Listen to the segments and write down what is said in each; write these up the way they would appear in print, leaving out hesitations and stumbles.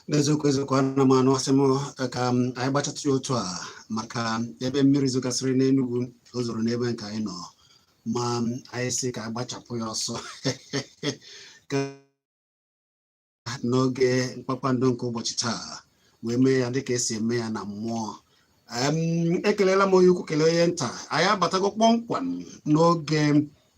N'eziokwu eziokwu, ana m anụ asị m ka anyị gbachatụ ya otu a maka ebe mmiri zogasịrị n'Enugu, o zoro n'ebe nke anyị nọ, ma anyị sị ka agbachapụ ya ọsọ ka n'oge mkpakpando nke ụbọchị taa wee mee ya dịka esi eme ya na mmụọ. Ekelela m onye ukwu, kelee onye nta. Anyị abatago kpọmkwem n'oge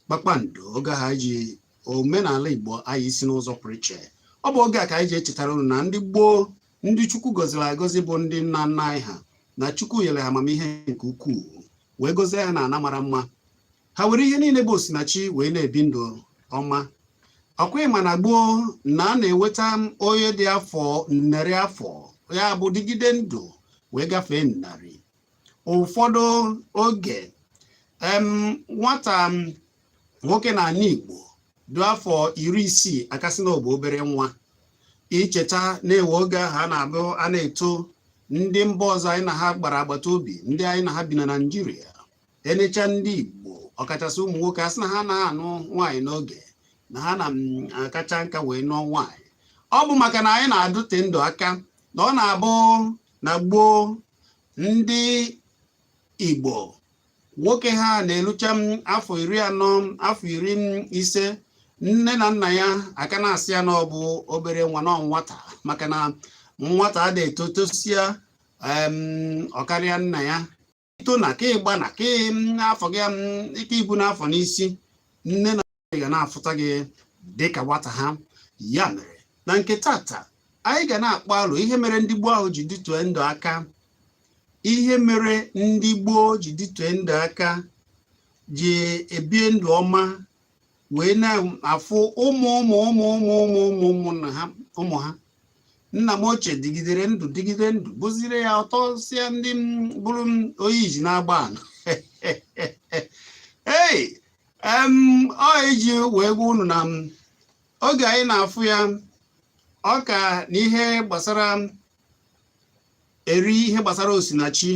kpakpando, oge ha ji omenala Igbo anyị isi n'ụzọ pụrụ iche. Ọ bụ oge a ka anyị ji echetara unu na ndị gboo, ndị Chukwu gọziri agọzi, bụ ndị nna nna anyị ha, na Chukwu nyere ha amamihe nke ukwuu wee gọzie ha na ana mara mma. Ha were ihe niile bụ osinachi wee na-ebi ndụ ọma. Ọkwa ịma na gboo na a na-enweta onye dị afọ 100 afọ, ya bụ dịgide ndụ wee gafee 100. Ụfọdụ oge nwata nwoke na ala Igbo dị afọ 60 akasị na ọ bụ obere nwa. Icheta na-ewe oge ahụ a na-abụ a na-eto ndị mba ọzọ anyị na ha gbara agbata obi, ndị anyị na ha bi na Naịjirịa, enecha ndị Igbo, ọkachasị ụmụ nwoke, a sị na ha anaghị anụ nwaanyị n'oge, na ha na-akacha nka wee nụọ nwaanyị. Ọ bụ maka na anyị na-adụte ndụ aka, na ọ na-abụ na gboo ndị Igbo nwoke ha na-elucha afọ 40, afọ 50, nne na nna ya aka na-asị ya na ọ bụ obere nwa, na nwata, maka na nwata ada eto tosia ọ karịa nna ya. Ito na ka ịgba na ka afọ gị ike ibu n'afọ n'isi, nne na ga na-afụta gị dịka nwata ha. Ya mere na nke tata anyị ga na-akpọ alụ ihe mere ndị gboo ahụ ji dịtue ndụ aka, ihe mere ndị gboo ji dịtue ndụ aka, ji ebie ndụ ọma wee na-afụ ụmụ ụmụ ụmụ ụmụ ụmụ ụmụ ụmụ nna ha, ụmụ ha. Nna m ochie dịgidere ndụ, dịgide ndụ, bụziri ya ọtọ sịa ndị bụrụ onye iji na-agba ala. Ei, ọ iji wee gwa unu na oge anyị na-afụ ya, ọ ka na ihe gbasara eri, ihe gbasara osinachi,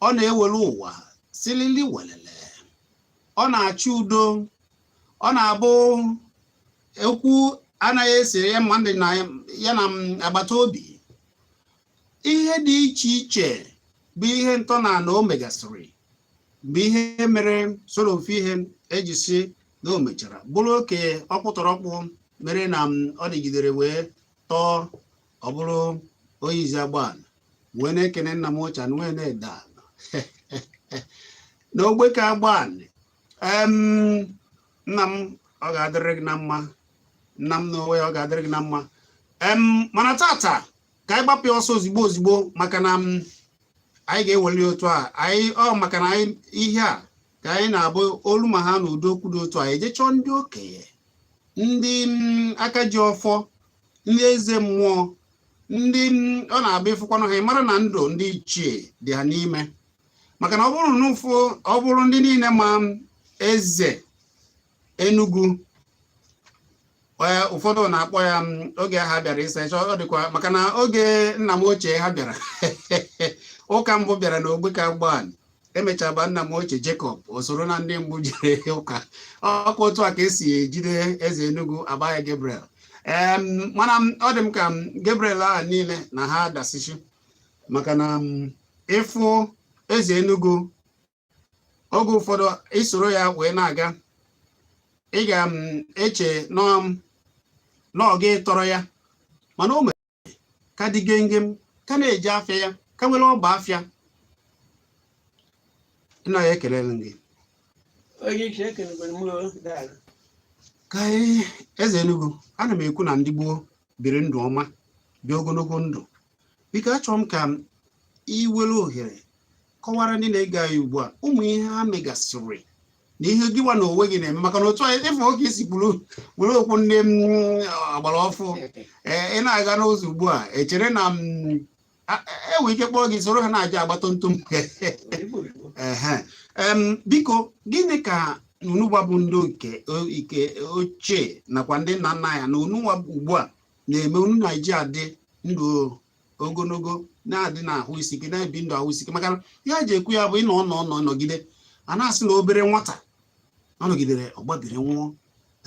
ọ na-ewere ụwa silili welele, ọ na-achọ udo, ọ na-abụ okwu anaghị ese ya mmadụ na ya na agbata obi. Ihe dị iche iche bụ ihe ntọala o megasịrị bụ ihe mere soro ofu ihe eji si na o mechara bụrụ oke ọkpụtọrọkpụ mere na ọ dịgidere wee tọọ, ọ bụrụ onye izi agbala. Wee na-ekene nna m ochie wee na-ede ala na Ogbeke Agbani. Nna m, ọ ga-adịrị gị na mma. Nna m n'onwe ya, ọ ga-adịrị gị na mma. Mana tata ka anyị gbapụ ọsọ ozigbo ozigbo, maka na anyị ga-eweli otu a anyị ọ maka na anyị ihe a ka anyị na-abụ olu ma ha na udo okwu dị otu a eje chọọ ndị okenye, ndị aka ji ọfọ, ndị eze mmụọ, ndị ọ na-abụ ịfụkwanụ ha, ị mara na ndụ ndị ichie dị ha n'ime. Maka na ọ bụrụ na ụfụ, ọ bụrụ ndị niile ma eze Enugu, ụfọdụ na-akpọ ya oge ha bịara ịsa ịchọ ọ dịkwa, maka na oge nna m ochie ha bịara ụka mbụ bịara na Ogbeke Agbani, emechaba nna m ochie Jacob o soro na ndị mbụ jere ụka. Ọkwa otu a ka esi ejide eze Enugu agbaya Gabriel. Mana ọ dị m ka Gabriel ahụ niile na ha dasichi, maka na ịfụ eze Enugu oge ụfọdụ isoro ya wee na-aga, ị ga-eche na ọ gị tọrọ ya, mana o mere ka dị gengem, ka na-eji afịa ya, ka nwere ọba afịa. Nna ya, ekelele gị. Onye isi, ekelekwara m o, daalụ. Ka anyị eze Enugu, ana m ekwu na ndị gboo biri ndụ ọma, dị ogologo ndụ. Biko, achọrọ m ka ị were ohere kọwara ndị na-ege anyị ugbu a ụmụ ihe ha megasịrị na ihe gịwa na onwe gị na-eme, maka na otu anyị ịfụ oge isi gburu gburu okwu ndị ọgbara ọfụ. Ee, ị na-aga n'ụzọ ugbu a, echere na m enwe ike kpọọ gị soro ha na-aja agba tontom. Ehe, biko, gịnị ka unugba bụ ndị nke ike ochie nakwa ndị nna nna ya na ununwa ugbu a na-eme unu na-eji adị ndụ Ogologo na-adị n'ahụ isi ike, na-ebi ndụ ahụ isi ike, maka na ihe a ji ekwu ya bụ ịnọ nọ nọ nọgide a na-asị na obere nwata ọ nọgidere ọ gbabiri nwụọ.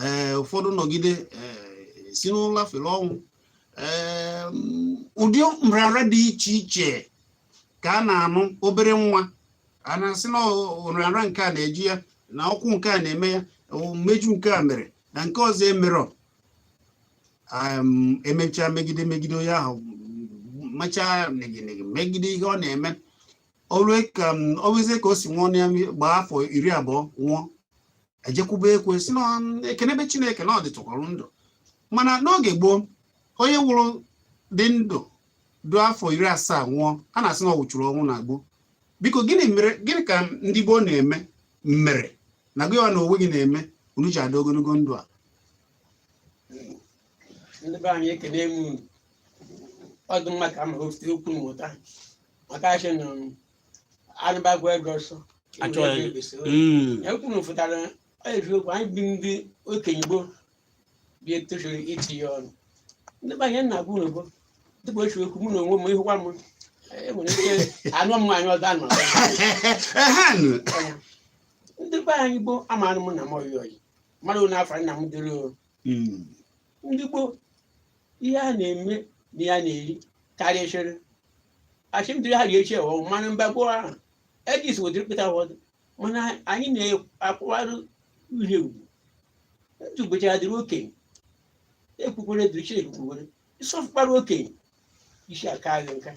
Ee, ụfọdụ nọgide, ee, si n'ụla fere ọnwụ. Ee, ụdị nrịanrịa dị iche iche ka a na-anụ. Obere nwa a na-asị na nrịanrịa nke a na-eji ya na ọkwụ, nke a na-eme ya mmeju, nke a mere na nke ọzọ emerọ. Emechaa megide megide onye ahụ, mechaa niginigi megide ihe ọ na-eme olu ka ọ bụzie ka o si nwụọ na ya gbaa afọ 20 nwụọ, ejekwube ekwe si na ekenebe Chineke na ọ dịtụkwara ndụ. Mana n'oge gboo, onye nwụrụ dị ndụ dị afọ 70 nwụọ, a na-asị na ọ nwụchuru ọnwụ na gboo. Biko, gịnị mere, gịnị ka ndị gboo na-eme mere na gị na onwe gị na-eme unu ji adị ogologo ndụ a? Ndị be anyị, ekene m unu. Ọ dị mma ka m hụfute okwu mmụta, maka asị na anụbagwa ego ọsọ Achọ ya. ego esi. Ya okwu fụtara eziokwu. Anyị bụ ndị okenye gboo bi etosiri itinye ọnụ. Ndị be anyị, na-agwa unu bụ dịka otu okwu mụ na onwe m ịhụkwa m, enwere ike anụ m nwaanyị ọzọ anụ. Ehen. Ndị be anyị gboo, amaara m na m oyi oyi mara onye afọ nna m dịrị o. Ndị gboo, ihe a na-eme na ihe a na-eri karịchịrị achị ndị ha ri echi ewe. Mmanụ mba gboo ahụ eji isi wetara kpịta ụfọdụ, mana anyị na-akwụwarụ uhie ugwu ndụ gbechara dịrị okenye ekwukwere dịrị Chineke kwukwere ịsọfụkpara okenye isi aka gị nka.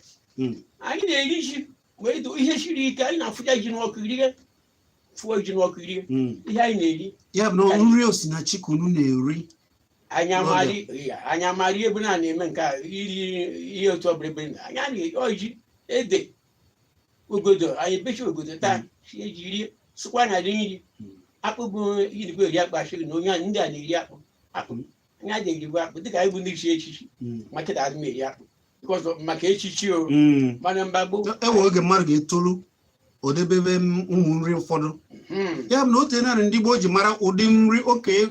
Anyị na-eri ji wee do ihe siri ike. Anyị na-afụcha ji n'ọkụ rie, fụọ ji n'ọkụ rie. Ihe anyị na-eri. Ya bụ na nri osinachi ka unu na-eri? Anyị amari ya, anyị amari ebe na na-eme nke a iri ihe otu ọbụla ebe na anyị anaghị ọji ede ogodo. Anyị ebechi ogodo taa, sie ji rie, sụkwa na nri. Akpụ bụ irikwa eri akpụ, asịrị na onye ndị a na-eri akpụ. Akpụ anyị adịghị erikwa akpụ dịka anyị bụ ndị chi echichi. Ma kịta adị m eri akpụ because maka echichi o. Mana mba gboo Ewe oge mmadụ ga-etolu odebebe ụmụ nri ụfọdụ. Ya bụ na otu naanị ndị gboo ji mara ụdị nri okenye,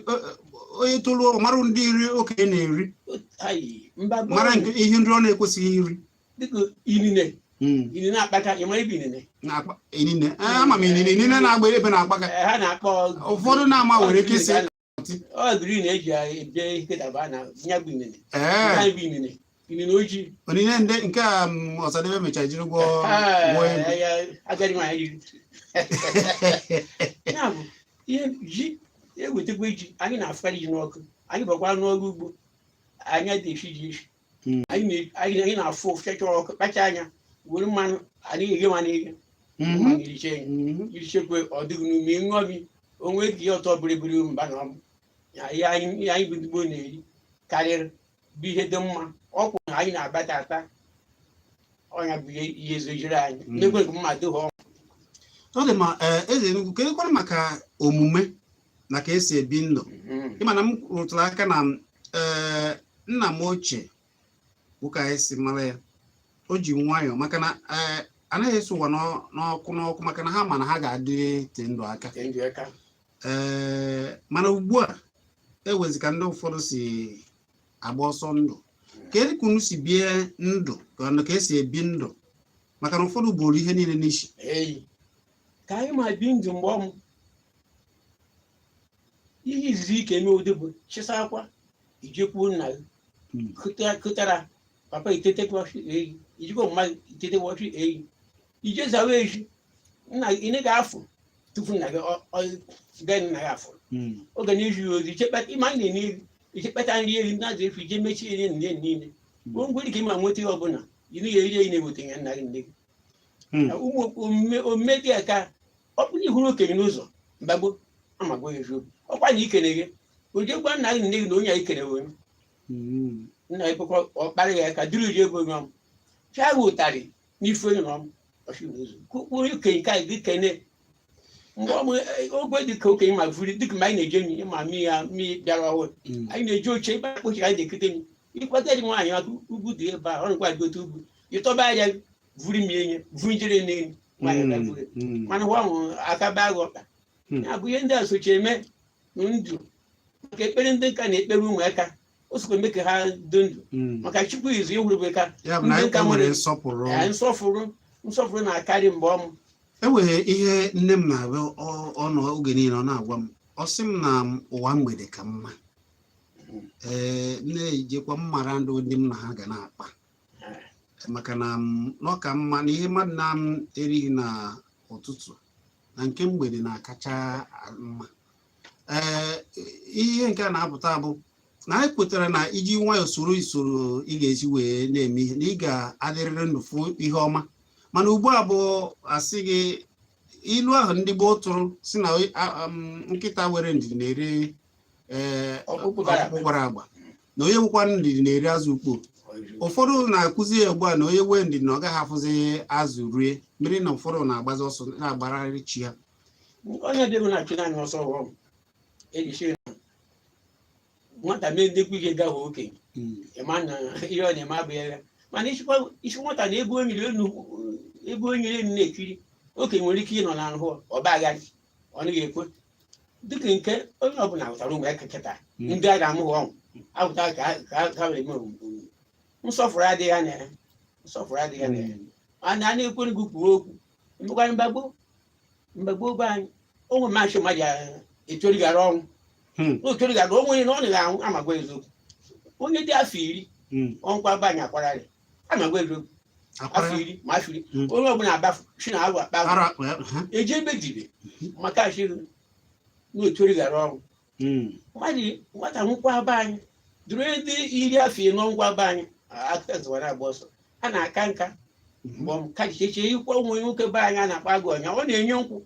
onye toluo ọ mara ndị nri okenye na-eri. Ayi, mba gboo Mara nke ihe nri ọ na-ekwesịghị iri. Dịka inine. Inine akpaka, ị mara ebe inine? Na-akpa inine. Ee, ama m inine. Inine na-agba ebe na-akpaka. Ee, ha na-akpọ Ụfọdụ na-ama nwere ike isi ọ green eji ebe kịtaba na ya bụ inine. Ee. Ya bụ inine, inine ojii. Onyinye ndị nke a Ọsadebe mechara jiri gwọọ ego. Ya agadi nwaanyị riri ya bụ ihe ji ewetekwa ji. Anyị na-afụkarị ji n'ọkụ. Anyị bakwa n'ọrụ ugbo, anyị adịghị esi ji esi. Anyị na-afụ fịacha ọkụ, kpacha anya were mmanụ, anyị eghe mmanụ eghe. Mmanụ eriche ya. Irichekwe ọ dịghị n'ume ṅụọ mi onwe gị ọtọ bịrịbịrị mba na ọmụ ya. Ihe anyị bụ ndị gboo na-eri karịrị bụ ihe dị mma. Ọkwụ na anyị na-abata ata ọnya bụ ihe zojiri anyị. N'ekwe nke mma dịghị ọnwụ. Ọ dị ma. Ee, eze Enugu, kedụkwanụ maka omume na ka esi ebi ndụ? Ịma na m rụtụrụ aka na, ee, nna m ochie bụ ka anyị si mara ya, o ji nwayọọ, maka na, ee, anaghị eso ụwa n'ọkụ n'ọkụ, maka na ha ma na ha ga-adị te ndụ aka. Te ndụ aka. Ee, mana ugbu a ewezi ka ndị ụfọdụ si agba ọsọ ndụ. Kedu ka unu si bie ndụ, ka esi ebi ndụ, maka na ụfọdụ buru ihe niile n'isi? Eyi ka anyị ma bi ndụ mgbe ọmụ ihe izizi ike eme ụdị bụ chịsa akwa ijekwuo nna gị. Kụtara papa itetekwachi eyi, ijikwa mmadụ itetekwachi eyi, ije zawa eji nna gị. Ị ga-afụ tupu nna gị gaa nna gị afụ. Oge na-eji ya ozi ichekpata ịma anyị na-eme eri ichekpata nri eri ndị azụ efu ije mechie eri nne niile ngwere ka ị ma nweta ihe ọbụla ị naghị eri eyi na-eweta ya nna gị nne gị. Na ụmụ omume dị ya ka ọ bụrụ ihuru okenye n'ụzọ mgbagbo amagbo ya eziokwu ọkwa na ikene gị oje gwa nna gị nne gị na onye a ikene onye nna gị bụkwa ọkparị ya ka duru je ebe onye ọm pịa gị ụtarị n'ife onye na ọm ọchị n'ụzọ kwukwu okenye ka gị kene mgbe ọmụ ogwe dị ka okenye ma vuri dịka mgbe anyị na-eje mi ma mi ya mi bịara ọhụrụ. Anyị na-eji oche ebe akpọchi anyị na-ekute mi ịkwata dị nwaanyị aka ugwu dị ebe a, ọ nụkwa gote ugwu ịtọba ya vuri mi enye vunjere n'elu nwaanyị aka vuri. Mana hụ ahụ aka baa gị ọkpa. Ya bụ ihe ndị a sochi eme ndụ maka ekpere ndị nka na-ekpere ụmụaka. O sokwa eme ka ha dị ndụ maka Chukwu izu ịhụrụbe ka Ya bụ na ndị e nka nwere nwere nsọpụrụ. Ee, nsọfụrụ na-akarị mgbe ọmụ. E nwere ihe nne m na-abịa ọnụ oge niile, ọ na-agwa m, ọ sị m na ụwa mgbede ka mma. Ee, nne, ejekwa m mara ndụ ndị m na ha ga na-akpa, maka na na ọ ka mma na ihe mmadụ na-erighị na ụtụtụ na nke mgbede na-akacha mma. Ee, ihe nke a na-apụta bụ na anyị kwetara na iji nwayọọ soro usoro ị ga-esi wee na-eme ihe, na ị ga-adịrịrị ndụ fụ ihe ọma. Mana ugbu a bụ asị gị ilu ahụ ndị gboo tụrụ si na nkịta nwere ndidi na-eri ee ọkpụkpụ gbara agba. Ọkpụkpụ gbara agba, na onye nwekwa ndidi na-eri azụ ukpo. Ụfọdụ na-akụzi ya ugbu a na onye nwee ndidi na ọ gaghị afụzi azụ rie mmiri, na ụfọdụ na-agbazi ọsọ na-agbararị chi ha. Onye dị na-achụ naanị ọsọ ọghọm eji sị na nwata mee ndekwa ihe gaghị okenye, ịma na ihe ọ na-eme abụghị ya. Mana isi nwata na ebe onye elu, ebe onye elu na-ekiri okenye nwere ike ịnọ na ahụ ọba agharị, ọ naghị ekwe dịka nke onye ọbụla hụtara ụmụ ya kịta. Ndị a ga-amụ ha ọnwụ ahụta ka ha were eme omume. Nsọfụrụ adịghị ya na ya, nsọfụrụ adịghị ya na ya. Mana a na-ekwere gị kwuo okwu mgbe mgbe gboo be anyị, onwe machị mmadụ etorigara ọnwụ. O torigara onwe na ọ naghị anwụ, amagwa eziokwu. Onye dị afọ 10 ọnkwa be anyị akwararị, amagwa eziokwu. Akwara. Afọ 10 ma afọ 10 onye ọbụla abafu si na arụ akpa ara ha. Eji ebe dibe maka achịrị na otorigara ọnwụ. Mmadụ nwata nwụkwa be anyị duru onye dị 40 afọ ngwa be anyị akụzwara agba ọsọ, a na-aka nka. Mgbe ọ ka jicheche ikwu ụmụ nwoke be anyị a na-akpọ agụ ọnya, ọ na-enye nkwụ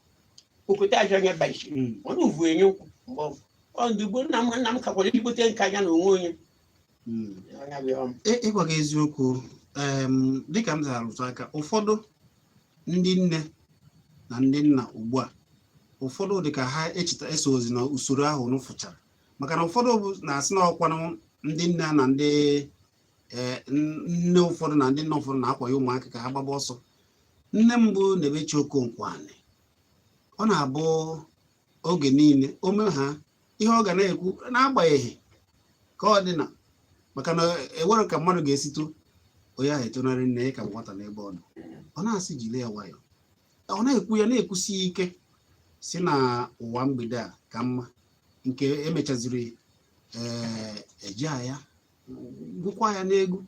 okote aja anya bachi. Ọ na-uvu enye nkwụ mgbe ọ ndị gboo nna m kakwara ezigbote nka ya na onwe onye. Ọnya bụ ya ọm. Ịgwa gị eziokwu, dịka m zara rụtụ aka, ụfọdụ ndị nne na ndị nna ugbu a, ụfọdụ dị ka ha echeta esozi na usoro ahụ nụfụchara, maka na ụfọdụ bụ na-asị na ọkwanụ ndị nne na ndị nne ụfọdụ na ndị nna ụfọdụ na-akwanye ụmụaka ka ha gbaba ọsọ. Nne m bụ Nebechi Okonkwo-Ani, ọ na-abụ oge niile o mee ha ihe ọ ga na-ekwu, n'agbanyeghị ka ọ dị na maka na ewere ka mmadụ ga-esito onye ahụ etonarị nne ya ka bụ nwata n'ebe ọ nọ, ọ na-asị jiri ya nwayọọ. Ọ na-ekwu ya na-ekwusi ike si na ụwa mgbede a ka mma, nke emechaziri ee eji ya gụkwa ya n'egwu.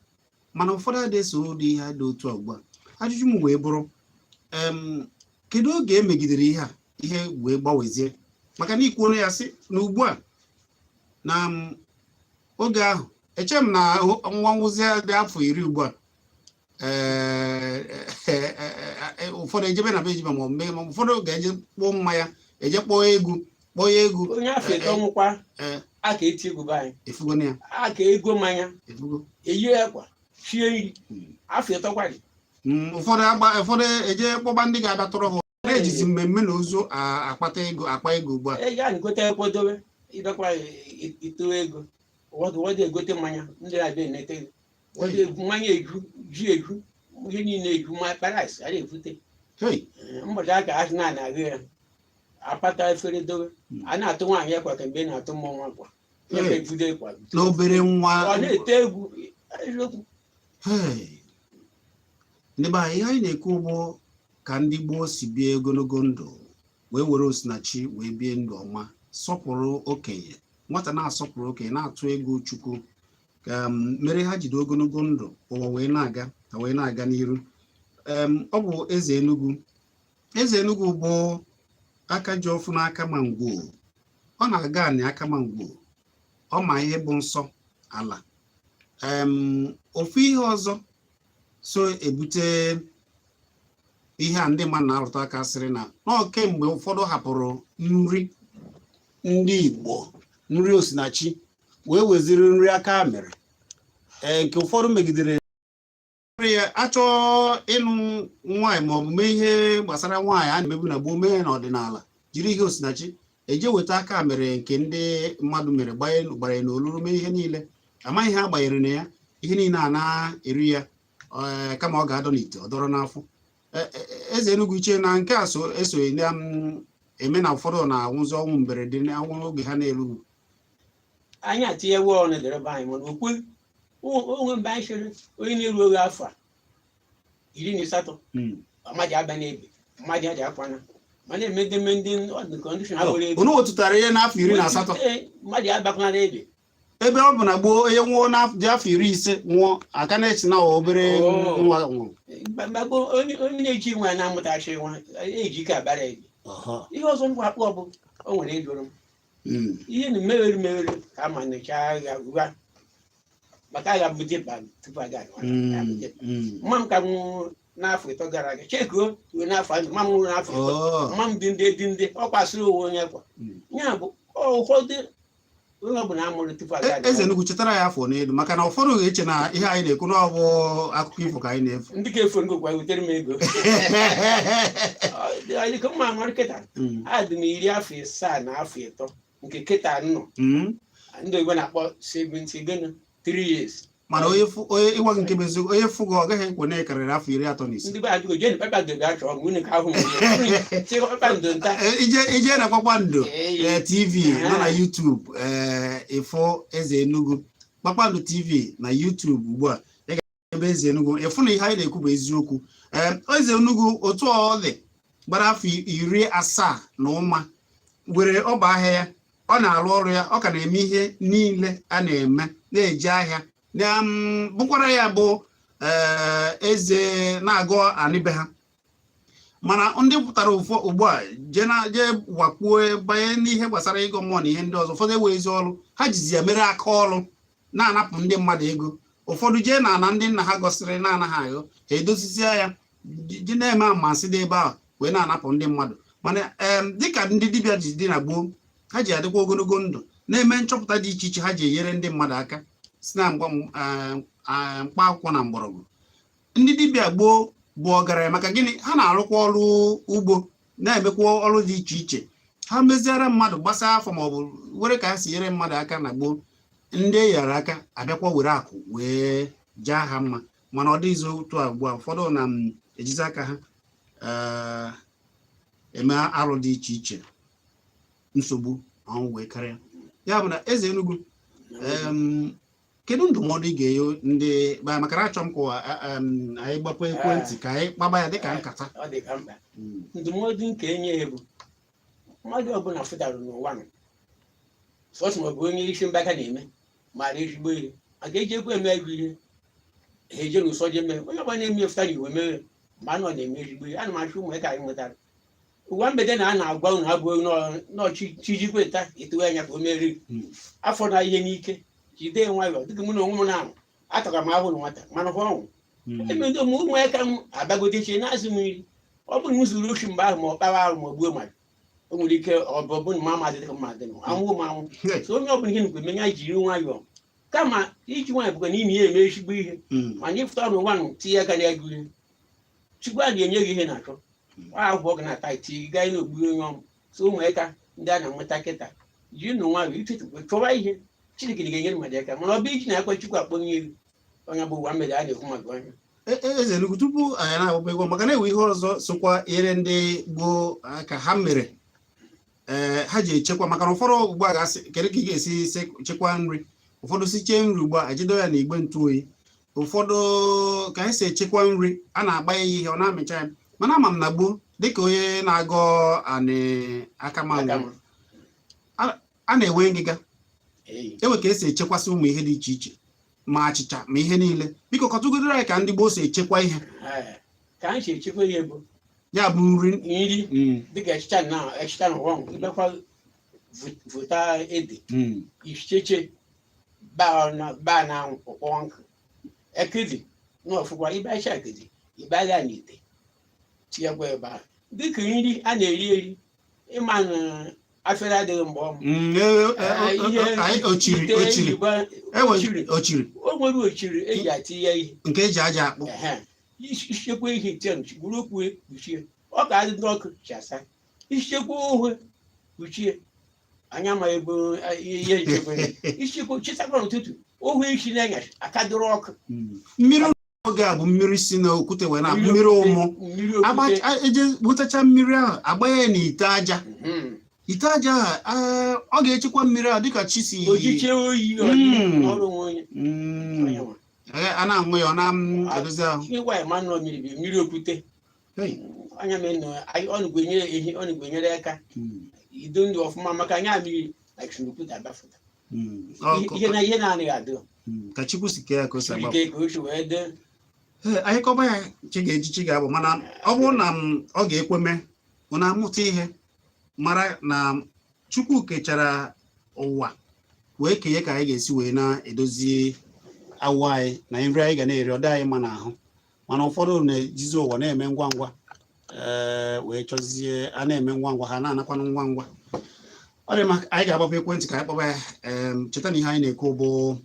Mana ụfọdụ adị eso ụdị ihe dị otu a ugbu a. Ajụjụ m wee bụrụ, kedu oge emegidere ihe a, ihe wee gbanwezie? Maka na ikwuola ya sị na ugbu a na oge ahụ, eche m na nwa nwụzi dị afọ 10 ugbu a, ee, ụfọdụ ejebe na be ejibe, ma ọ mee, ma ụfọdụ ga-eje kpọọ mmanya, eje kpọọ egwu, kpọọ ya egwu. Onye afọ 3 nwụkwa, a ka eti egwu be anyị. Efugo na ya. A ka ego mmanya. Efugo. Eyie akwa, sie nri. Afọ 3 kwadị. Ụfọdụ agba, ụfọdụ eje kpọba ndị ga-abịa tụrụ ha. Na-ejizi mmemme na ozu akpata ego, akpa ego ugbu a. Eji anyị gote ekwodobe ịdọkwa ito ego, ụfọdụ egote mmanya, ndị na-abịa enete ego. Ụfọdụ egwu mmanya eju ji, eju ihe niile, eju ma paris a na-ebute. Hey! Ee, mbọchị aka asị na na-agụ ya akpata efere dobe. A na-atụ nwaanyị akwa ka mgbe ị na-atụ mmọnwụ akwa ya ka Hey. ebudo ekwa. Na obere nwa. Ọ na-ete egwu eziokwu. Hey! Ndị be anyị, ihe anyị na-ekwu bụ ka ndị gboo si bie ogologo ndụ wee were osinachi wee bie ndụ ọma, sọpụrụ okenye, nwata na-asọpụrụ okenye, na-atụ egwu Chukwu, ka mere ha jide ogologo ndụ ụwa wee na-aga ka wee na-aga n'iru. Ọ bụ eze Enugu, eze Enugu bụ aka ji ọfụ n'aka ma ngwo ọ na-aga anị aka ma ngwo ọ ma ihe bụ nsọ ala. Ofu ihe ọzọ so ebute ihe a ndị mmadụ na-arụta aka sịrị na nọọ kemgbe ụfọdụ hapụrụ nri ndị Igbo, nri osinachi, wee weziri nri aka mere, ee, nke ụfọdụ megidere nri ya, achọọ ịnụ nwaanyị maọbụ mee ihe gbasara nwaanyị a na-emebu na gboo, mee n'ọdịnala, jiri ihe osinachi eje weta aka mere nke ndị mmadụ mere gbanye gbara n'olulu mee ihe niile, amaghị ha gbanyere na ya, ihe niile a na-eri ya, ee, kama ọ ga-adọ n'ite ọ dọrọ n'afọ. Eze Enugu, iche na nke a so esoghị na eme na ụfọdụ na-anwụzi ọnwụ mberede, na anwụ oge ha na-erughị? Anyị atinyewo ọnụ dịrị be anyị, mana okwe onwe mgbe anyị chere onye na-eru oge afọ a 18, mmadụ aba n'ebe mmadụ aja akwana ma na-eme edeme ndị condition ha nwere ebe. Unu wetụtara ihe n'afọ 18? Ee, mmadụ abakwana ebe. Ebe ọ bụ na gboo, onye nwụọ n'afọ dị afọ 50 nwụọ, aka na-echi na ọ obere nwa nwụrụ. Mgbe onye na-eji nwa ya na-amụtachi nwa eji ike abara ebe. Ihe ọzọ ngwa akpụ ọ bụ o nwere ịjụrụ m ihe na mewere mewere ka ama nyocha agha ugbu maka agha bụ dimkpa tupu aga anụ agha bụ dimkpa. Mma m ka nwụrụ n'afọ 3 gara aga, chekuo ruo n'afọ ahụ mma m nwụrụ n'afọ 3. Mma m dị ndị dị ndị ọ kwasịrị onwe onye kwa. Ya bụ ọ ụfọdụ onye ọbụla amụrụ tupu aga anụ. Eze Nnukwu, chetara ya afọ n'elu, maka na ụfọdụ ga-eche na ihe anyị na-ekwu na ọ bụ akụkọ ifo ka anyị na-efu. Ndị ka efu ngokwa wetere m ego. Ọ dị ka mma amara kịta. Adị m iri afọ 7 na afọ 3 nke kịta nọ. Ndị oyibo na-akpọ 70 gịnị 3 years. Mana onye onye ịgwa gị nke bụ eziokwu, onye fụ gị, ọ gaghị ekwe na ị karịrị afọ 35. Ndị be adịgo jeni kpakpando bịa chọọ m unu ka ahụ m chịkọ kpakpando nta. Ije na Kpakpando TV nọ na YouTube, ịfụ Eze Enugu. Kpakpando TV na YouTube ugbu a, ị ga ebe Eze Enugu, ịfụ na ihe anyị na-ekwu bụ eziokwu. Eze Enugu, otu ọ dị gbara afọ 70 na ụma, were ọba ahịa ya, ọ na-arụ ọrụ ya, ọ ka na-eme ihe niile a na-eme, na-eje ahịa na bụkwara ya bụ eze na-agụ anịbe ha. Mana ndị pụtara ụfọ ugbu a jee na jee wakpuo banye n'ihe gbasara ịgọ mmụọ na ihe ndị ọzọ, ụfọdụ ewezi ọrụ ha jizi ya mere aka ọrụ na-anapụ ndị mmadụ ego. Ụfọdụ jee na ana ndị nna ha gosiri na-anaghị aghọ ha, edozisia ya, ji na-eme amasị dị ebe ahụ wee na-anapụ ndị mmadụ. Mana dịka ndị dibịa ji dị na gboo, ha ji adịkwa ogologo ndụ, na-eme nchọpụta dị iche iche ha ji enyere ndị mmadụ aka si na mkpa akwụkwọ na mgbọrọgwụ. Ndị dibịa gboo bụ ọgaranya maka gịnị? Ha na-arụkwa ọrụ ugbo, na-emekwa ọrụ dị iche iche. Ha meziara mmadụ gbasaa afọ maọbụ were ka ha si nyere mmadụ aka na gboo, ndị e nyere aka abịakwa were akụ wee jaa ha mma. Mana ọ dịghịzi otu a ugbu a. Ụfọdụ na m ejizi aka ha eme arụ dị iche iche, nsogbu ọnwụ wee karịa. Ya bụ na Eze Enugu, kedu ndụmọdụ ị ga-enye ndị ba? Maka na achọ m ka anyị gbapụ ekwentị ka anyị kpaba ya dịka nkata. Ọ dị ka mkpa. Ndụmọdụ nke enye ya bụ mmadụ ọbụla fụtara n'ụwa nọ sọsọ ma ọ bụ onye isi mgbaka na-eme mara ezigbo ihe maka eji ekwe eme ego ihe ha eje n'ụsọ je mee. Onye ọbụla na-eme fụtara iwe mere ma na ọ na-eme ezigbo ihe. Ana m achọ ụmụ ka anyị nwetara ụwa mgbede na a na-agwa unu abụghị nọchijikwe taa etewe anya ka o merie. Afọ na ihe n'ike jide nwayọọ, dịka mụ na onwe m na-anwụ atara m ahụ na nwata mana hụ ọnwụ. Eme ndị ụmụ ụmụaka m abagotechi na-azụ m nri. Ọ bụrụ na m zuru oshi mgbe ahụ ma ọ kpawa arụ ma ọ gbuo mmadụ, o nwere ike ọ bụ ọbụna ma amadị dịka mmadụ nọ anwụ m anwụ. So onye ọbụla ihe nkwe menye jiri nwayọọ, kama iji nwayọọ bụkwa na ime ya eme ezigbo ihe. Mana ịfụta n'ụwa nụ tinye aka n'ego ihe, Chukwu a ga-enye gị ihe na-achọ ahụhụ gị na-ata iti gaa n'okpuru onye ọmụ. So ụmụaka ndị a na-amụta kịta, jiri nụ nwayọọ ichetụkwe chọwa ihe Chineke ga-enyere mmadụ aka, mana ọ bụ iji na-akwa Chukwu akpọnye elu onye bụ ụwa mgbede a na-ekwu maka onye. Eze Nnukwu, tupu anyị na-agbapụ ego, maka na ewe ihe ọzọ sokwa nyere ndị gboo aka ha mere ha ji echekwa, maka na ụfọdụ ugbu a ga-asị, kedu ka ị ga-esi chekwaa nri? Ụfọdụ sichee nri ugbu a, ejido ya n'igbe ntụ oyi. Ụfọdụ ka anyị si echekwa nri, a na-agba ya ihe ọ na-amịcha ya. Mana ama m na gboo, dịka onye na-agọ anị akamanwụ, a na-enwe ngịga enwe ka esi echekwasị ụmụ ihe dị iche iche, ma achịcha ma ihe niile. Biko kọtụgodoro anyị ka ndị gboo si echekwa ihe. Ka anyị si echekwa ihe bụ ya bụ nri. Nri dịka achịcha na achịcha na ụwa ịbịakwa vụta ede, icheche baa na anwụ kpọọ nkụ ekidi na ọfụkwa ịbacha ekidi ịbaga n'ite tinyekwa ebe ahụ dịka nri a na-eri eri. Ịma na afere adịghị mgbe ọmụ. Ochiri ochiri ochiri. O nwere ochiri eji atinye ihe. Nke eji aja akpụ. Ichekwa ihe tie buru okwu kpuchie, ọ ka adị n'ọkụ chasa. Ichekwa ohe kpuchie anya ma ebe ihe nchekwa ichekwa chisakwa n'ụtụtụ ohu echi n'anyasị aka dịrị ọkụ. Mmiri oge a bụ mmiri si n'okwute wee na mmiri ụmụ eje butacha mmiri ahụ, agbanye n'ite aja. Ite aja a, ọ ga-echekwa mmiri a dịka chi si Ojiche oyi ọrụ onwe onye. Mm. Onye nwa. Ee, a na-aṅụ ya, ọ na-edozi ahụ. Ịgwa ya ma nọ mmiri bụ mmiri okwute. Hey. Anya mere na anyị ọ nụkwa enyere ehi, ọ nụkwa enyere aka ido ndụ ọfụma maka anya mmiri na okwute agbafụta. Ihe na ihe na-anaghị adị. Ka Chukwu si kee ya ka o si agbapụ. Ike ka o si wee dị. Ee, anyị kọba ya, chi ga-eji chi ga-abụ, mana ọ bụrụ na m ọ ga-ekweme ọ na-amụta ihe, mara na Chukwu kechara ụwa wee kenye ka anyị ga-esi wee na-edozi awụ anyị na nri anyị ga na-eri, ọ dị anyị mma n'ahụ. Mana ụfọdụ na-ejizi ụwa na-eme ngwa ngwa, ee, wee chọzie a na-eme ngwa ngwa, ha na-anakwanụ ngwa ngwa. Ọ dị mma, anyị ga-agbapụ ekwentị ka anyị kpọba ya. Cheta na ihe anyị na-ekwu bụ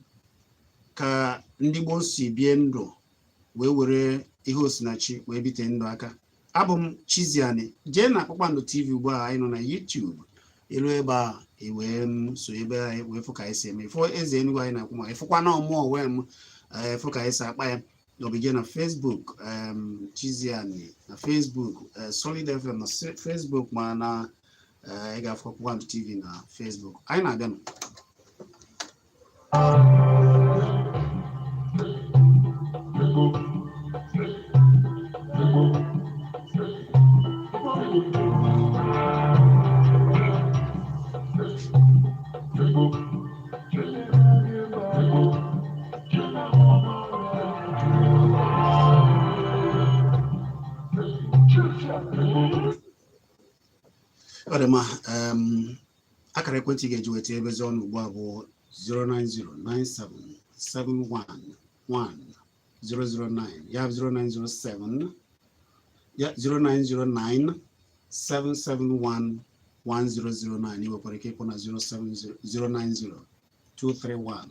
ka ndị gboo si bie ndụ wee were ihe osinachi wee bite ndụ aka. Abụ m Chiziani. Jee na Kpakpando TV ugbu a, anyị nọ na YouTube. Elu ebe a i wee m so ebe anyị wee fụ ka anyị si eme, fụ eze Enugu anyị na-akwụ, ma ịfụkwa na ọmụọ onwe m, fụ ka anyị si akpa ya. Maọbụ jee na Facebook, Chiziani na Facebook, Solid FM na Facebook, ma na ị ga-afụ Kpakpando TV na Facebook. Anyị na-abịanụ. Ọ dị mma. Akara ekwentị ị ga-eji weta ebezi ọnụ ugbu a bụ 09097711009, ya bụ 0907, ya 0909 771 1009. Ị nwekwara ike ịkpọ na 070 090 231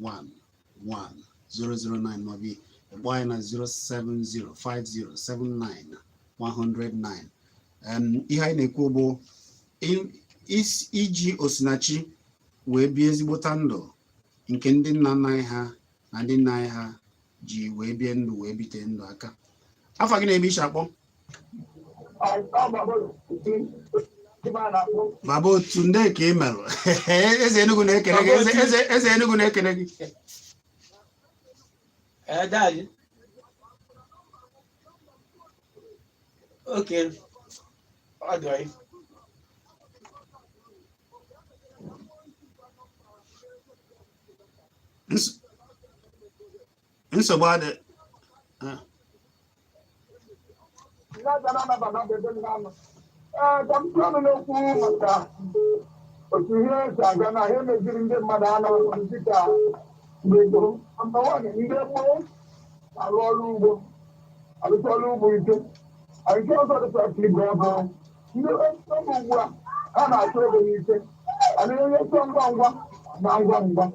11009, maọbụ ịkpọ anyị na 070 5079109. Ihe anyị na-ekwu bụ iji osinachi wee bie ezigbota ndụ nke ndị nna nna anyị ha na ndị nna anyị ha ji wee bie ndụ wee bite ndụ aka. Afa gị na ebe ishi akpọ? Baba otu ndị ka ị merụ. Eze Enugu na-ekene gị. Eze Enugu na-ekene gị. Ee, daddy. Okay. Ọ dị anyị. Nsogbu adị. Ee, ka m tụọ ọnụ n'okwu maka otu ihe esi aga na ihe meziri ndị mmadụ anọghị dịka mgbe gboo. Number one, ndị gboo na-arụ ọrụ ugbo, arụsị ọrụ ugbo ike. Nke ọzọ dịkwa ka ibe bụ ndị ọrụ ugbu a, ha na-achọ ego n'ike, a na-enye chọọ ngwa ngwa na ngwa ngwa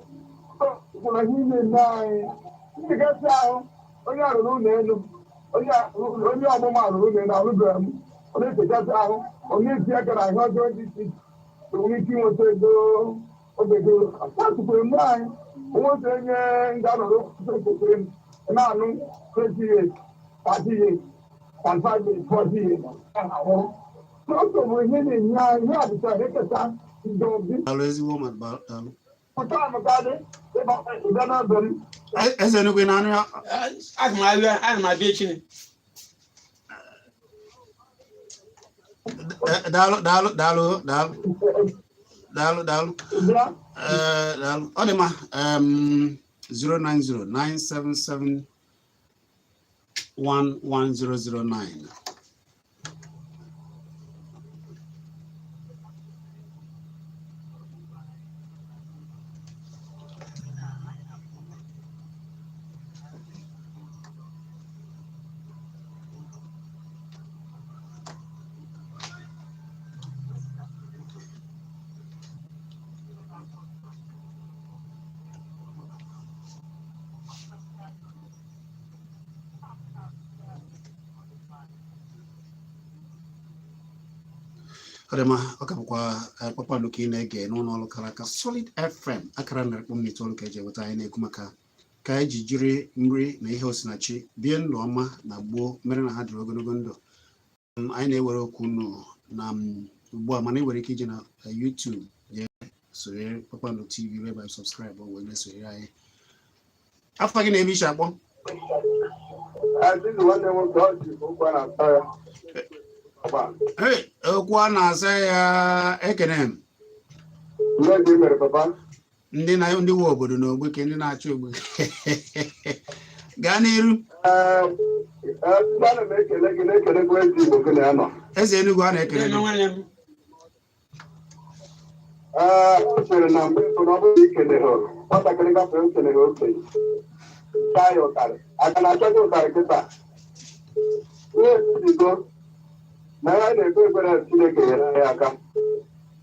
kwụrụ ihe na-eme anyị nchekasị ahụ. Onye arụrụ ụlọ elu, onye ọmụma arụrụ ụlọ elu, arụbeghị m, ọ na-echekasị ahụ, ọ na-eti aka na ihe ọjọọ dị iche iche, enwere ike inweta ego obego asatụkwere mgbe anyị onweta onye ga-anọrọ kwesịrị na-anụ 20 years, 30 years, 35 years, 40 years ahụrụ. N'otu bụ ihe na-enye anyị ihe adịcha ihe keta ndị obi. Daalụ, ezigbo mmadụ, daalụ. Pụta amụkadị ịba ịbịa n'ọdụ m. Eze Enugu, ị na-anụ ya? Aga m abịa, ana m abịa echi. Daalụ, daalụ, daalụ, daalụ, daalụ, daalụ. Bịa. Ee, daalụ. Ọ dị mma. 090 977 11009. Ọ dị mma. Ọ ka bụkwa Kpakpando ka ị na-ege n'ụlọ ọrụ kara aka Solid FM, akara 100.9 ka eji enweta. Anyị na-ekwu maka ka anyị ji jiri nri na ihe osinachi bie ndụ ọma na gboo mere na ha dịrị ogologo ndụ. Anyị na-ewere okwu unu na Ugbu a, mana ị nwere ike ije na YouTube jee sonyere Kpakpando TV ebe a, subscribe wee na-esonyere anyị. Afa gị na ebe i si akpọ? Aziz, nwanne m nwoke, ọ ji okwu a na-asa ya. Ọgba. Hey, okwu a na-asa ya, ekene m. Nne gị mere papa. Ndị na ndị nwe obodo na Ogbeke, ndị na-achị Ogbeke, gaa n'iru. Ee, ee, ana m ekele gị, na-ekelekwa ezi Igbo gị na ya nọ. Eze Enugu a na-ekele Nne gị. nwanne m. Ee, o chere na mgbe mbụ na ọ bụrụ ikele ha nwatakịrị gafere okele ha okenye taa ya ụtarị aka na-achọghị ụtarị kịta ihe ebibigo na ya na-ekpe ekpere Chineke nyere anyị aka.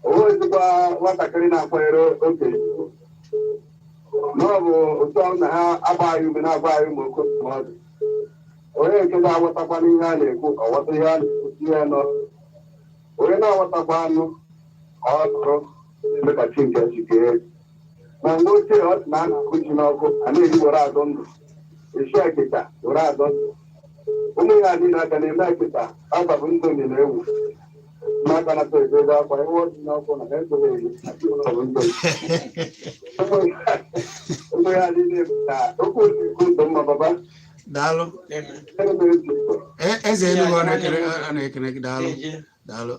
O nwezikwa nwatakịrị na-akwanyere okenye ugwu. Na ọ bụ otu ahụ na ha agba anyị ume na-agba anyị ụmụ oke mmadụ, onye nke ga-aghọtakwa n'ihe a na-ekwu, ọ ghọta ihe a na-ekwu, tinye ya n'ọrụ. Onye na-aghọtakwa anụ ọ nọrọ na-eme ka chi nke chi kee. Na mgbe ochie, ọ sị na a na-akụ ji n'ọkụ, a na-eri were adọ ndụ, esi akịka were adọ ndụ. Ụmụ ya niile aka na-eme akịka agbabụ ndụ na-ewu ụmụaka na ebe ebe akwa ịhụ ji n'ọkụ na ha ekweghị eri asị na ọ bụ ndụ. Ụmụ ya niile na okwu osikwu ndụ mma baba. Daalụ. Eme. Ere mere ji Igbo. Eze Enugu ọ na-ekele, ọ na-ekele gị. Daalụ. Eje. Daalụ.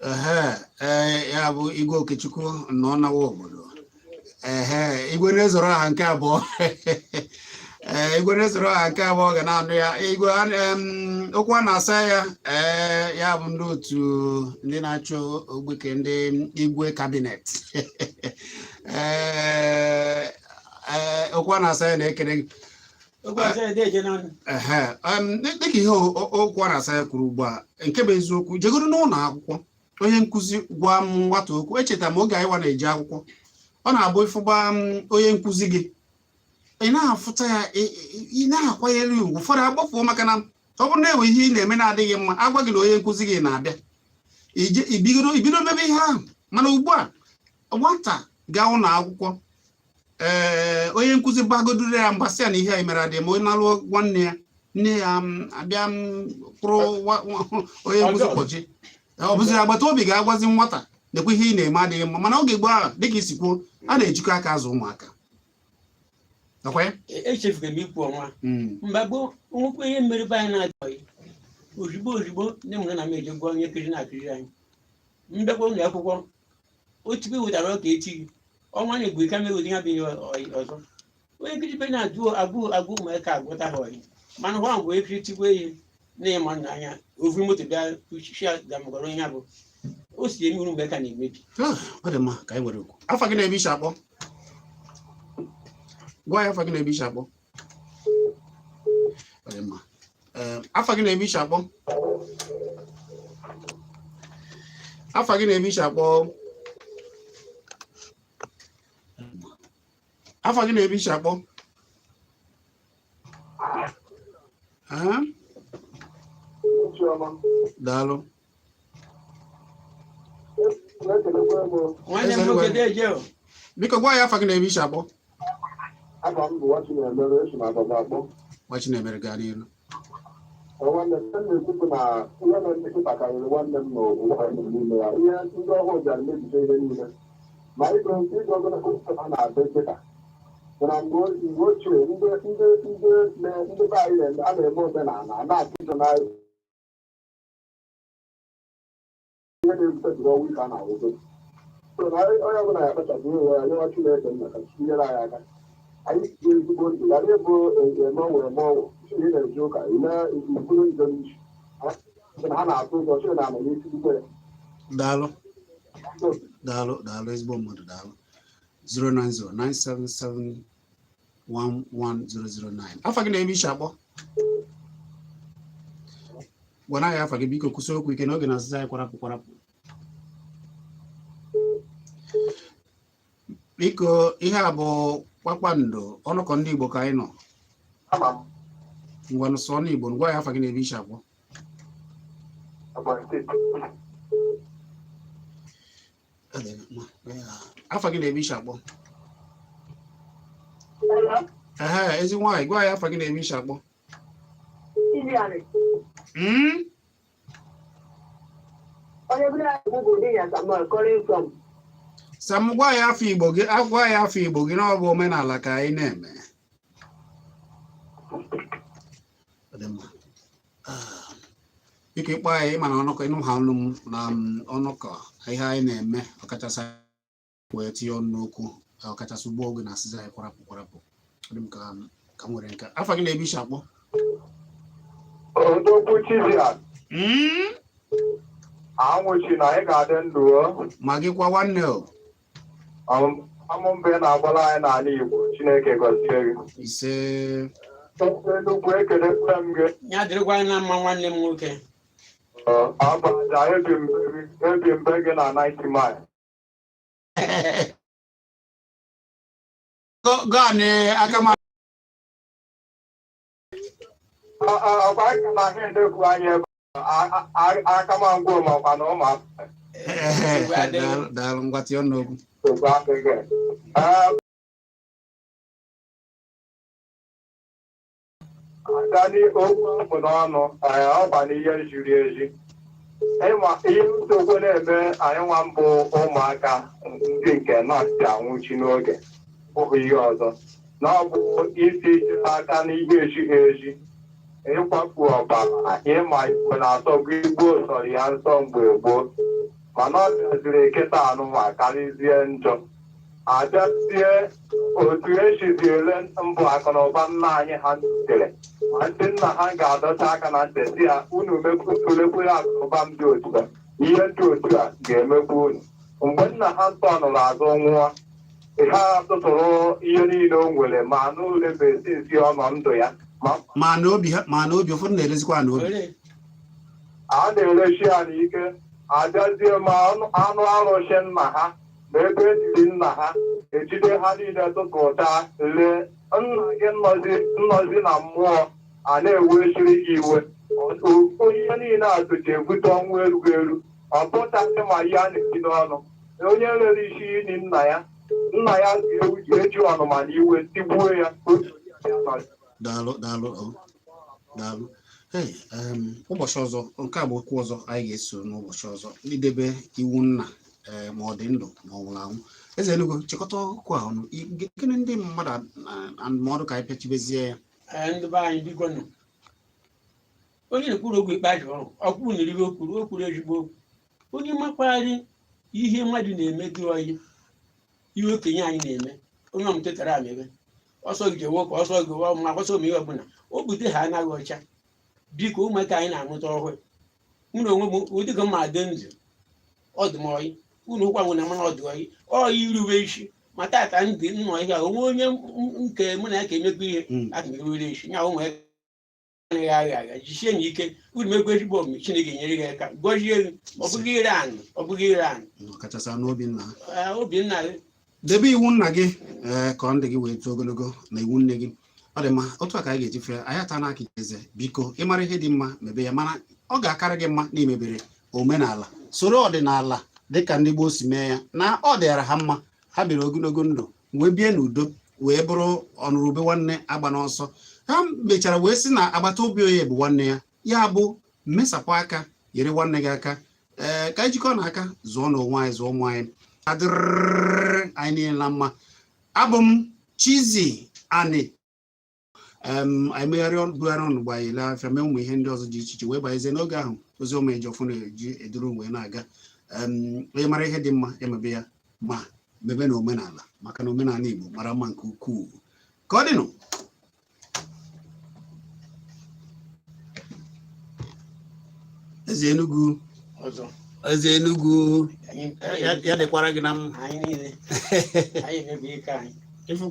Ehe, ee, ya bụ Igwe Okechukwu nọ nawa obodo. Ehe, igwe na-ezoro aha nke abụọ. Ee, igwe na-ezoro aha nke abụọ ga na-anụ ya. Igwe, okwu a na-asa ya, ee, ya bụ ndị otu ndị na-achọ Ogbeke, ndị igwe cabinet. Ee, ee, okwu a na-asa ya na-ekele gị. Okwu a na-asa ya dị eje n'ọnụ. Ehe, dịka ihe okwu a na-asa ya kwuru ugbu a, nke bụ eziokwu, jegodo n'ụlọ akwụkwọ, onye nkụzi gwa m nwata okwu. Echeta m oge anyị wa na-eje akwụkwọ, ọ na-abụ ịfụba m onye nkụzi gị, ị na-afụta ya, ị na-akwanyere ya ugwu. Ụfọdụ agbafuo maka na ọ bụrụ na enwe ihe ị na-eme na-adịghị mma, agwa gị na onye nkụzi gị na-abịa, ibido mebe ihe ahụ. Mana ugbu a, nwata gaa ụlọ akwụkwọ, ee, onye nkụzi gbagodoro ya mgbasị ya na ihe anyị mere adịghị ma onye na-alụ nwanne ya, nne ya abịa kwụrụ onye nkụzi Ọjọọ. kpọchi. Ọ bụzi agbata obi ga-agwazi nwata nekwa ihe ị na-eme adịghị mma. Mana oge gboo ahụ, dịka isi kwuo, a na-ejikọ aka azụ ụmụaka, ọkwa ya? Echefuru m ikwu ọnwa. Mgbe gboo, nwekwa ihe mere be anyị na-adịghị, ozugbo ozugbo nne m na nna m eje gụọ onye nkụzi na-akụziri anyị. Mbịakwa ụlọ akwụkwọ, otu wetara ọka echi ọnwa na-egwu ka mewezi ya bụ ihe ọzọ. Onye nkụzi be na-agụ agụ agụ ụmụaka agwụta ha ọyị, mana hụ mgbe ekiri tigwe ihe na ịma nna anya ovuru moto bịa kuchia gamgọrọ ihe bụ o si eme uru mgbe ka na-emebi. Ah, ọ dị mma ka anyị were okwu. Afa gị na ebe isi akpọ? Gwa ya afa gị na ebe isi akpọ. Ọ dị mma. Ee, afa gị na ebe isi akpọ? Afa gị na ebe isi akpọ? Afa gị na ebe isi akpọ? Ah, Chiọma. Daalụ. Na-ekelekwa m. Nwanne m nwoke, deje o. Biko gwa ya afa gị na ebe isi akpọ. Afa m bụ Nwachinemere, esi m Ababa akpọ. Nwa Chinemere, gaa n'iru. Nwanne m, m na-ekwu bụ na ihe na-eme kịta karịrị nwanne m n'ụwa anyị nọ n'ime ya. Ihe ndị ọhụụ bịara mebiche ihe niile. Ma ịgụ ịgụ ogologo a na-adị kịta bụ na mgbe ochie, ndị be anyị a na-eme omenala, a na-atụ ụjọ na ihe na-ebute ọnwụ ike a na-awụgo. So na onye ọbụla ya akpachapụ onwe ya, yọwa Chineke nna ka chi nyere anyị aka, anyị ji ezigbo ndụ ghara ịbụ eme ọnwụ eme ọnwụ. Chi ị na-eje ụka, ị na-eburu njọ n'isi na ha na-atụ ụjọ chi na amamihe igwe ya. Daalụ, daalụ, daalụ, ezigbo mmadụ, daalụ. 09097711009. Afa gị na ebe isi akpọ? Gwana ya afa gị, biko. Kwụsị okwu ike n'oge na azịza anyị kwarapụ kwarapụ. Biko, ihe a bụ Kpakpando ọnụkọ ndị Igbo ka anyị nọ. Ama m. Ngwanụ, sụọ n'Igbo, gwa ya afa gị na ebe isi akpọ. Ebonyi Steeti. Ọ dị mma. Afa gị na ebe isi akpọ? Hello? Ehe, ezi nwaanyị, gwa ya afa gị na ebe isi akpọ. Iliani. Onye bụla na-ekwu bụ Dinya Samuel calling from Sam, gwa ya afọ Igbo gị, agwa ya afọ Igbo gị na ọ bụ omenala ka anyị na-eme. Ọ dị mma. Ah, biko ịkpọ anyị mana ọnụkọ ịnụ ha ọnụ m na ọnụkọ ihe anyị na-eme, ọkachasị wee tinye ọnụ n'okwu, ọkachasị ugbo oge na-asịzi anyị kwarapụ kwarapụ. Ọ dị m ka m nwere nke afa gị na-ebe isi akpọ. Odogwu Chizia, anwụchi na ị ga-adị ndụ o. Ma gị kwa, nwanne o. Amụ mbụ ị na-agbara anyị n'ala Igbo, Chineke gọzie gị. Ise. Enugwu, ekelekwe m gị. Ya dịrịkwa anyị na mma, nwanne m nwoke. Abaja ebi mbe gị na 90 Mile. Gaa aka ma. Ọkwa anyị ka na ahịa edekwu anyị ebe akamangwo makwa na ụmụ Nsogbu adịghị. Daalụ, daalụ. Ngwa, tinye ọnụ n'okwu. Nsogbu adịghị. Ee, Adani, okwu akpụ n'ọnụ, ee, ọkwa na ihe ziri ezi. Ịma ihe nsogbu na-eme anyị nwa mbụ ụmụaka ndị nke na-asị anwụchi n'oge bụghị ihe ọzọ na ọ bụ isi aka n'ihe ezighị ezi, ịkwakpu ọbara. Ịma Igbo na-asọgbu Igbo sọrọ ya nsọ mgbe gboo, mana ọ bịaziri kịta anụnwa karịzie njọ. Abịazie otu esizi ele mbụ akụnụba nna anyị ha tere, ma ndị nna ha ga-adọta aka na ntị si ya, unu tulekwere akụnụba m dị otu a, ihe dị otu a ga-emekwa unu. Mgbe nna ha tọnụrụ azụ nwụọ, ha tụtụrụ ihe niile o nwere, ma n'ule ma esi nsi ọnọ ndụ ya ma Ma na obi ha, ma na obi ụfọdụ na-erezikwa na obi. Ole? A na-erechi ya n'ike. Abịazie ma anụ arụsị nna ha ma ebe etiri nna ha, ejide ha niile tụtụta lee. Nna gị nnọzi na mmụọ a na-ewesiri gị iwe. Ihe niile a tụcha ebute ọnwụ erughị eru. Ọ pụtaghị ma ihe a na-esi n'ọnụ onye rere isi ili nna ya, nna ya ga-eji ọnụma na iwe tigbuo ya otu onye ya nọ. Daalụ, daalụ o, daalụ. Hey, ụbọchị ọzọ, nke a bụ okwu ọzọ anyị ga-eso n'ụbọchị ọzọ, idebe iwu nna, ee, ma ọ dị ndụ ma ọ nwụrụ anwụ. Eze Enugu, chịkọta okwu a ọnụ. Gịnị ndị mmadụ na ndụmọdụ ka anyị pịachibezie ya? Ee, ndị be anyị, biko nụ, onye na-ekwuru okwu ikpeazụ ọrụ ọkwụ na-erigo okwuru o kwuru ezigbo okwu. Onye makwari ihe mmadụ na-eme dị oyi, ihe okenye anyị na-eme, onye ọmụtetara amebe ọsọ gị jewe ụka, ọsọ gị ma ọsọ ma ihe ọbụla o bute ha anaghị ọcha. Biko, ụmụaka anyị na-amụta ọhụrụ, mụ na onwe m ụdị ka mma dị ndụ ọdụ m oyi unu ụkwa nwụ na mana ọdụ oyi oyi irube isi. Ma tata ndị nnọ ihe a onwe onye nke mụ na ya ka emekwa ihe aka m erubere isi nya. Ụmụ anaghị agha agha, jisie na ike unu mekwa ezigbo omume. Chineke nyere gị aka, gọzie gị. Ọ bụghị ire anụ, ọ bụghị ire anụ. Ọkachasị n'obi nna ha. Ee, obi nna gị. Debe iwu nna gị, ee, ka ọ ndụ gị wee too ogologo na iwu nne gị. Ọ dị mma, otu a ka anyị ga-eji fee anyị ata n'aka eze. Biko, ịmara ihe dị mma, mebe ya, mana ọ ga-akarị gị mma na imebere omenala, soro ọdịnala dịka ndị gboo si mee ya, na ọ dịara ha mma. Ha biri ogologo ndụ wee bie n'udo, wee bụrụ ọnụrụbe nwanne agba n'ọsọ. Ha mechara wee sị na agbata obi onye bụ nwanne ya. Ya bụ mmesapụ aka, nyere nwanne gị aka, ee, ka anyị jikọọ na aka zụọ n'onwe anyị, zụọ ụmụ anyị, adịrịrị anyị niile na mma. Abụ m Chizzy Ani. Anyị megharị ọnụ, bugharị ọnụ, gba anyị lee afịa, mee ụmụ ihe ndị ọzọ dị iche iche, wee banyezie n'oge ahụ ozi ọma eji ọfụ na-eji eduru wee na-aga. Onye mara ihe dị mma, ya mebe ya, ma mebe na omenala, maka na omenala Igbo mara mma nke ukwuu. Ka ọ dịnụ. Eze Enugu. Ọzọ. Eze Enugu. Anyị Ya dịkwara gị na mma. Anyị niile anyị emebi ike anyị. Ịfụ ka